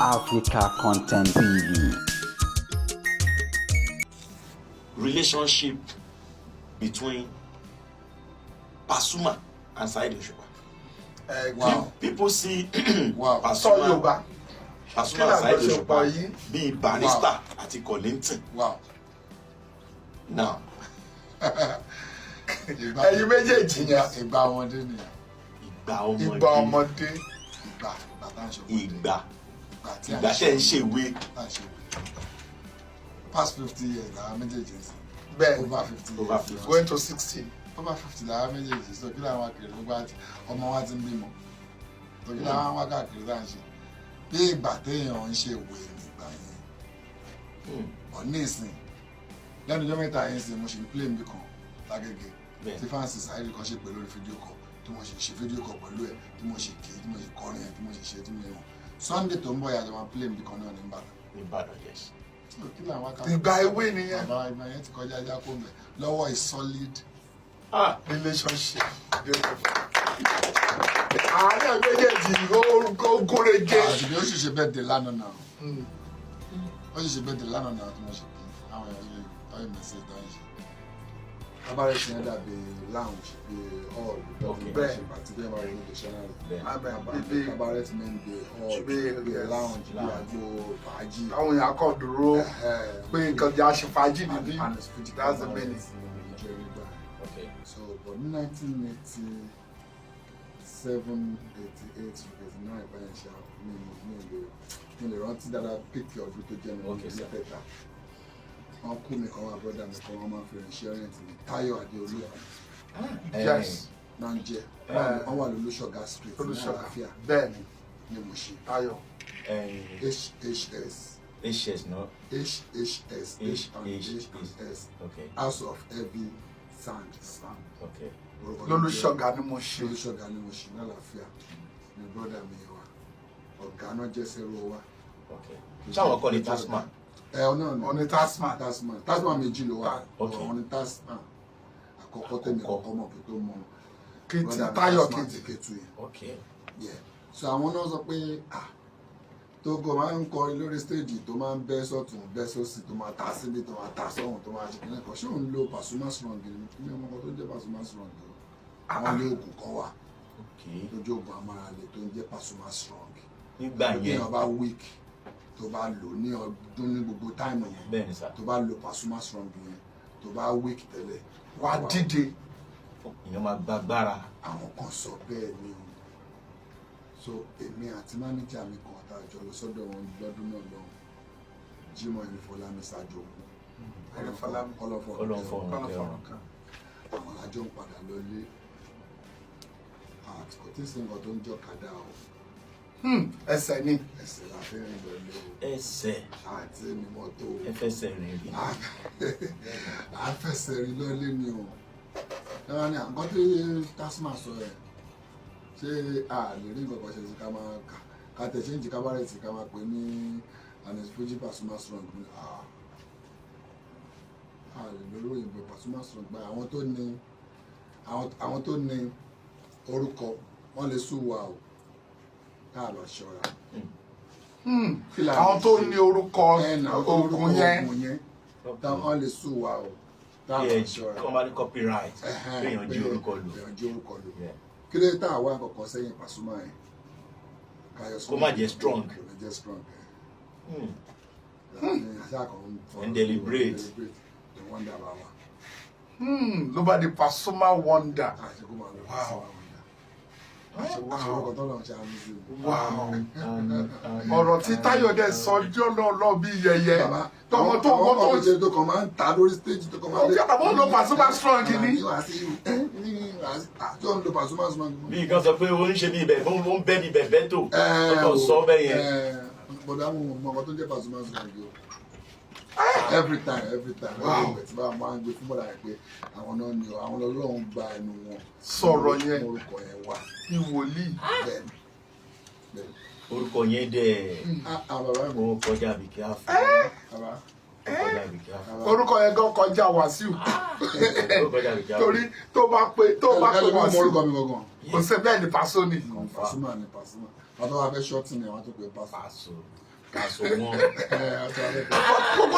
Africa Content TV. Relationship between Pasuma and Saheed Òṣùpá. Wow. People see Wow. Sọ Pasuma Yorùbá. Pasuma Kí and Saheed làjọṣepọ̀ Òṣùpá yín? bíi Barrister àti Kollington. Now, Ẹ̀yin méjèèjì. Ìgbà ọmọdé nìyẹn. Ìgbà ọmọdé. Ìgbà ọmọdé. Ìgbà tá à ń ṣe ọmọdé. Ìgbà Ìgbà tí à ìgbà tẹ́ ń ṣèwé. Tá à ń ṣe ìwé. Past 50 years làwọn méjèèjì ń sìn. Over 50 Over years. 50. Going to 60. Over 50 làwọn méjèèjì, so kí làwọn akèrè gbogbo àti ọmọ wa ti ń bímọ. So kí làwọn wá káàkiri tá à ń ṣe? Bí ìgbà téèyàn ń ṣe ìwé nígbà yẹn. Ọ̀ ní ìsìn lẹ́nu ọjọ́ 3 yẹn sìn, mo ṣe ń play níbi kan lágége tí fans Saheed kan ṣe pé lórí video call, tí mo ṣe ṣe video call pẹ̀lú ẹ̀, tí mo ṣe kì í, tí mo ṣe kọrin ẹ̀, tí mo ṣe ṣe, tí mo ṣe wọ̀n. Sunday tó ń bọ̀ yàtọ̀, máa play níbi kan náà ní Ìbàdàn. Ìbàdàn, yes. So kí làwọn wákàtí? Ìgbà ewé nìyẹn. Bàbá, ìgbà yẹn ti kọjá, ajá kó mẹ́ lọ́wọ́ is solid. Ah, Relationship, beautiful. Àárín méjèèjì ó gúnrégé. Àti bí ó sì ṣe birthday lánàá náà, ó sì ṣe birthday lánàá náà tí mo ṣe kí àwọn èèyàn ṣe tọ́yìn message tọ́yìn ṣe. Cabaret yẹn dàbí lounge, bí hall. Bẹ́ẹ̀ ṣe pàtí bẹ́ẹ̀ máa wọlé dictionary. Cabaret main bí hall, bí lounge, bí agbo fàájì. Àwọn èèyàn kàn dúró pé nǹkan jẹ́ àṣefàájì níbí. That's the meaning. So, but ní 1987, 88, 89 báyìí ṣá, mi lè rántí dáadáa píkì ọdún tó jẹ́ mi ní mẹ́tẹ̀ẹ̀ta. Wọn kú mi kan wá, brother mi kan, wọn máa fi rìn rent ní Táyọ̀ Adéolú. Náà ń jẹ́ wọ́n wà lólúṣọ̀gá Street ní Olùṣọ́gà. Àlàáfíà ní Mùṣín. Táyọ̀. HHS. HS, no? HHS, H and H and S. House of Heavy Sand. Orúkọ tó jẹ́ Lólúṣọ̀gá ni mo ṣe. Lólúṣọ̀gá ní Mùṣín ní Àlàáfíà ní brother mi yẹn wà. Ọ̀gá náà jẹ́ sẹ́rù wa. Ṣáwọn kọ́ ni Tasman? Ẹ ọ náà ni. Ọ̀ní Tasman. Tasman, Tasman méjì ló wà. Ọ̀hún ni Tasman àkọ́kọ́ tẹ̀mí Àkọ́kọ́. kọ́kọ́ mọ̀ kí tó mọ Kìtì brother mi Táyọ̀ Tasman Kìtì. ti Kétu yẹn. Yeah. So àwọn náà sọ pé, ah, Togo máa ń kọrin lórí stage, tó máa ń bẹ́ sọ́tún, bẹ́ sósì, tó máa ta síbi, tó máa ta sọ́hùn, tó máa ṣe kìnìún kan, ṣé òun lo Pasuma Strong ni? Mi ò mọ nǹkan tó ń jẹ́ Pasuma Strong o. Àwọn ilé oògùn kan wà lójú oògùn amárale tó ń jẹ́ Pasuma Strong. Nígbà Bí yẹn. èèyàn bá weak, tó bá lò ní ọdún ní gbogbo time yẹn, Bẹ́ẹ̀ ni sà. tó bá lo Pasuma Strong yẹn, tó bá weak tẹ́lẹ̀, Wà á dìde. Èèyàn máa gbàgbára. Àwọn kan sọ bẹ́ẹ̀ ni o. So èmi àti mánéjà mi kan tá a jọ lọ sọ́dọ̀ wọn lọ́dún náà lọ, Jimoh Ẹnifọlámi Ṣàjòkú. Ẹnifọlámi. Kọlọfọ. Kọ́lọ́fọ̀run. Kọ́lọ́fọ̀run kan. Àwọn alájọ ń padà lọlé àti kò tí ì sí nǹkan tó ń jọ kàdá o. Ẹsẹ̀ ni. Ẹsẹ̀ la fi rìn lọlé o. Ẹsẹ̀. Àti ní mọ́tò o. Ẹ fẹsẹ̀ rìn rí. À ń fẹsẹ̀ rìn lọlé ni o. Ẹ̀rọ ni àǹkọ́ tí Tasman sọ ẹ̀, ṣé a lè rí nǹkan kan ṣe sí ká máa kà ká tẹ̀ ṣe ń jì cabaret, ká máa pè ní Anes Fuji Pasuma Strong? Ní a lè lórí òyìnbó Pasuma Strong gba àwọn tó ní àwọn tó ní orúkọ wọn lè sùn wa o ká lọ ṣọ́ra. Kí la Àwọn lè tó ṣe? ní orúkọ Ẹ̀ nà, àwọn tó ní oògùn orúkọ yẹn. oògùn yẹn táwọn lè sùn wa o tá a Bí lọ ẹ ṣọ́ra. kọ́ bá ní copyright, Ẹ̀hẹ́n, péèyàn jí pé orúkọ lò. Èèyàn jí orúkọ lò. Kí ló dé tá a wá nǹkan sẹ́yìn Pasuma yẹn? Káyọ̀. Kó má jẹ́ strong. Kó má jẹ́ strong ẹ̀. Àṣà kan ń fọ. And deliberate. Deliberate the wonder bá wa. Ló bá di Pasuma Wonder. Àti kó máa lọ Pasuma Wonder. Àṣẹ orúkọ tó lọ́n ṣe àmì sí i. Wow, ọ̀rọ̀ tí Táyọ̀ dẹ̀ sọ jọ́ náà lọ bí yẹyẹ. Bàbá, Tọmọ tó àwọn wọ́n tó kan tó ṣe tó kàn máa ń ta lórí stage, tó kàn máa Ọjọ́ àwọn ló Pasuma Strong ni. Ní wàá sí ní wàá sí tó ń lo Pasuma Strong. Bí nǹkan sọ pé ó ń ṣe bí ibẹ̀, ó ń bẹ́ bí bẹ̀bẹ̀ tó tó kàn sọ bẹ́ẹ̀ yẹn. Bọ̀dọ̀ àwọn ọmọ ọkọ tó ń jẹ́ Pasuma Strong o. Every time, every time, every tí bá máa ń gbé fún bọ̀dà yẹn pé àwọn náà ni o, àwọn Ọlọ́run gba ẹnu wọn Sọ̀rọ̀ yẹn. Orúkọ yẹn wà. Bí wòlíì. Bẹ́ẹ̀ bẹ́ẹ̀. Orúkọ yẹn dẹ̀ Ah ah, bàbá mi. ó kọjá àbíkí àfọ. Bàbá. Ó kọjá àbíkí àfọ. Orúkọ yẹn gan kọjá Wàsíù. Ó kọjá àbíkí àfọ. Torí tó bá pe Ẹlòmíì mọ Wàsíù, orúkọ mi gangan. kò sí bẹ́ẹ̀ ni Paso ni. Pasuma ni Pasuma. Àwọn tó wá fẹ́ ṣọ́ọ̀tì ni àwọn tó pè Paso. Paso. Aṣọ wọn. Ẹ, aṣọ alẹ́. Gbogbo.